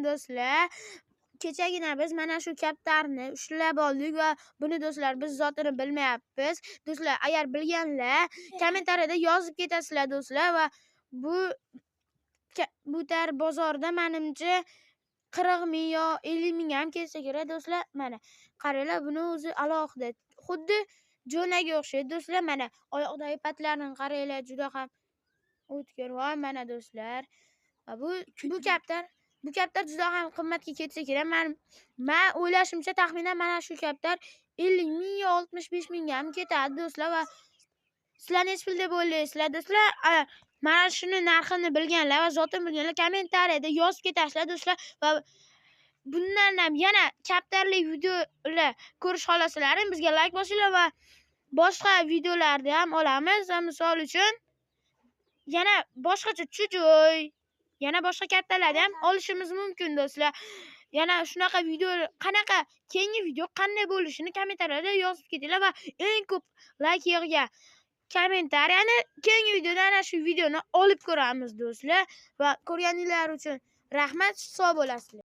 do'stlar. Kechagina biz mana shu kaptarni ushlab oldik va buni do'stlar biz zotini bilmayapmiz. Do'stlar, agar bilganlar kommentariyada yozib ketasizlar do'stlar va bu butar bozorda menimcha 40 ming yo 50 ming ham ketsa kerak do'stlar. Mana qaranglar, buni o'zi alohida xuddi jo'naga o'xshaydi do'stlar. Mana oyoqdagi patlarini qaranglar, juda ham o'tkir. Voy, mana do'stlar. Va bu kaptar juda ham qimmatga ketsa kerak. Man o'ylashimcha taxminan mana shu kaptar 50 ming yo 65 mingga ham ketadi do'stlar. Va sizlar nechi pul deb o'ylaysizlar do'stlar? Mana shuni narxini bilganlar va zotini bilganlar kommentariyada yozib ketasizlar do'stlar. Va bundan ham yana kaptarli videolar ko'rish xohlasalaring bizga like bosinglar va boshqa videolarni ham olamiz. Va misol uchun yana boshqacha chujoy, yana boshqa kaptarlarni ham olishimiz mumkin do'stlar. Yana shunaqa video, qanaqa keyingi video qanday bo'lishini kommentariyada yozib ketinglar va eng ko'p like yig'gan kommentariyani keyingi videoda ana shu videoni olib ko'ramiz do'stlar. Va ko'rganinglar uchun rahmat, sog' bo'lasizlar.